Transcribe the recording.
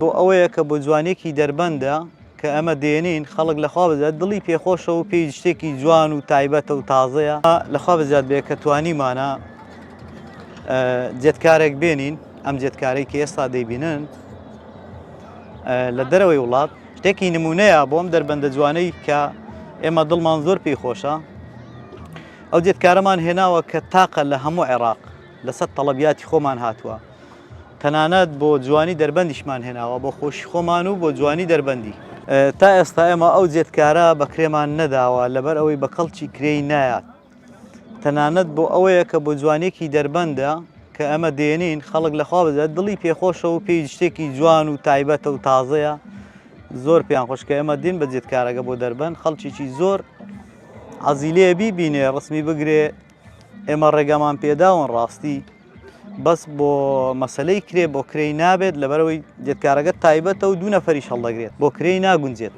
بۆ ئەوەیە کە بۆ جوانیەکی دەربەندە کە ئەمە دێنین خەڵک لەخوا بزات دڵی پێخۆشە و پێی شتێکی جوان و تایبەتە و تازەیە لەخوا بزات بێ کە توانیمانە جێتکارێک بێنین ئەم جێتکارەی کە ئێستا دەیبینن لە دەرەوەی وڵات شتێکی نمونەیە بۆ ئەم دەربەندە جوانەی کە ئێمە دڵمان زۆر پێی خۆشە ئەو جێتکارەمان هێناوە کە تاقە لە هەموو عێراق لەسەر تەڵەبیاتی خۆمان هاتووە تەنانەت بۆ جوانی دەربەندیشمان هێناوە بۆ خۆشی خۆمان و بۆ جوانی دەربەندی. تا ئێستا ئێمە ئەو جێتکارە بە کرێمان نەداوە لەبەر ئەوەی بە کەڵکی کرێی نایات تەنانەت بۆ ئەوەیە کە بۆ جوانیەکی دەربەندە کە ئەمە دێنین خەڵک لەخوا بزات دڵی پێخۆشە و پێی شتێکی جوان و تایبەتە و تازەیە زۆر پێیان خۆش کە ئێمە دین بە جێتکارەکە بۆ دەربەند خەڵکیی زۆر عەزی لێ بیبینێ ڕسمی بگرێ ئێمە ڕێگامان پێداون ڕاستی بەس بۆ مەسلەی کرێ بۆ کرێی نابێت لەبەرەوەی جێتکارەکە تایبەتە و دوو نەفەریش هەڵدەگرێت بۆ کرێی ناگونجێت.